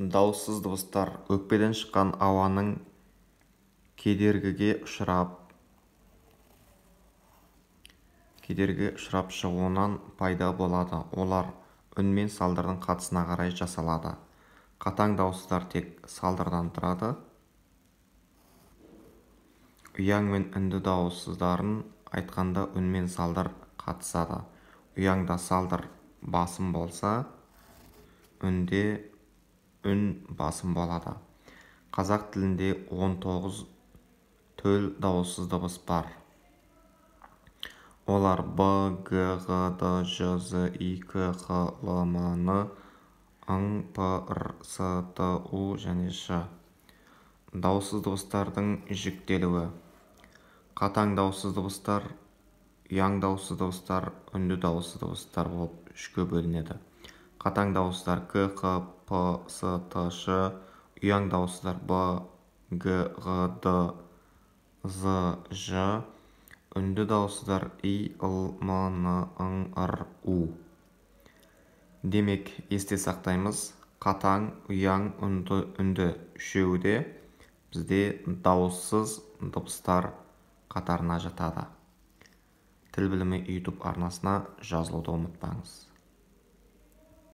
Дауыссыз дыбыстар өкпеден шыққан ауаның кедергіге ұшырап шығуынан пайда болады. Олар үн мен салдырдың қатысына қарай жасалады. Қатаң дауыссыздар тек салдырдан тұрады. Ұяң мен үнді дауыссыздарын айтқанда үн мен салдыр қатысады. Ұяңда салдыр басым болса, үнде үн басым болады. Қазақ тілінде 19 төл дауыссыз дыбыс бар. Олар Б, Г, Ғ, Д, Ж, З, И, К, Х, Л, М, Н, Ң, П, Р, С, Т, У және Ш. Дауыссыз дыбыстардың жіктелуі. Қатаң дауыссыз дыбыстар, ұяң дауыссыз дыбыстар, үнді дауыссыз дыбыстар болып үшке бөлінеді. Қатаң дауыссыздар К, Х, П, С, Т, Ш, ұяң дауыссыздар Б, Г, Ғ, Д, З, Ж, үнді дауыссыздар И, Л, М, Н, Ң, Р, У. Демек, есте сақтаймыз, қатаң, ұяң, үнді үшеуі де бізде дауыссыз дыбыстар қатарына жатады. Тіл білімі YouTube арнасына жазылуды ұмытпаңыз.